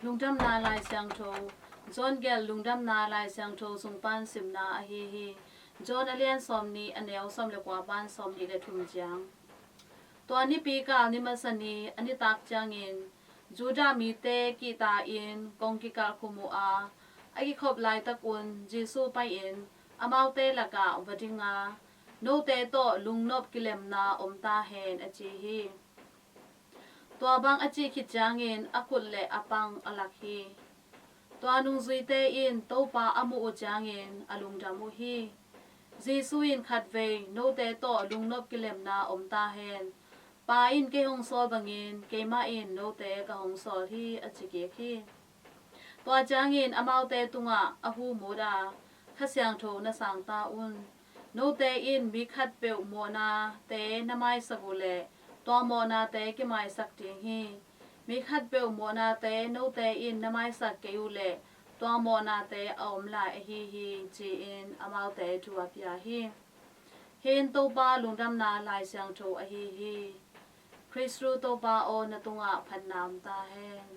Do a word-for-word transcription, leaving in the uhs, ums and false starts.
Lungdamna Lai Siangtho. John gelh Lungdamna Lai Siangtho sung pan simna ahi hi. John a lian sawmnih, a neu sawm le kua pan sawmnih le thum ciang. Tua nipi kal ni masa ni a nitak ciangin Judah mite kihta-in kong kikalh khum uh a, a kikhop laitakun Jesuh pai-in amaute lakah va ding a, "Note tawh lungnop kilemna om ta hen," a ci hi. Tua bang a cih khit ciangin a khut le a pang a lak hi. Tua nungzuite in Topa a muh uh ciangin a lungdam uh hi. Jesuh in khatvei, "Note tawh lungnop kilemna om ta hen. Pa in kei hong sawl bangin keimah in note ka hong sawl hi," a ci kik hi. Tua ciangin amaute tungah a hu mut a, "Kha Siangtho na sang ta un. Note in mi khatpeuh mawhnate na maisak uh leh tua mawhnate kimaisak ding hi. Mi khatpeuh mawhnate note in na maisak kei uh leh tua mawhnate a om lai ahi hi," ci-in amaute thu a pia hi. Hih in Topa Lungdamna Lai Siangtho ahi hi. Khristu Topa aw, na tungah phatna om ta hen.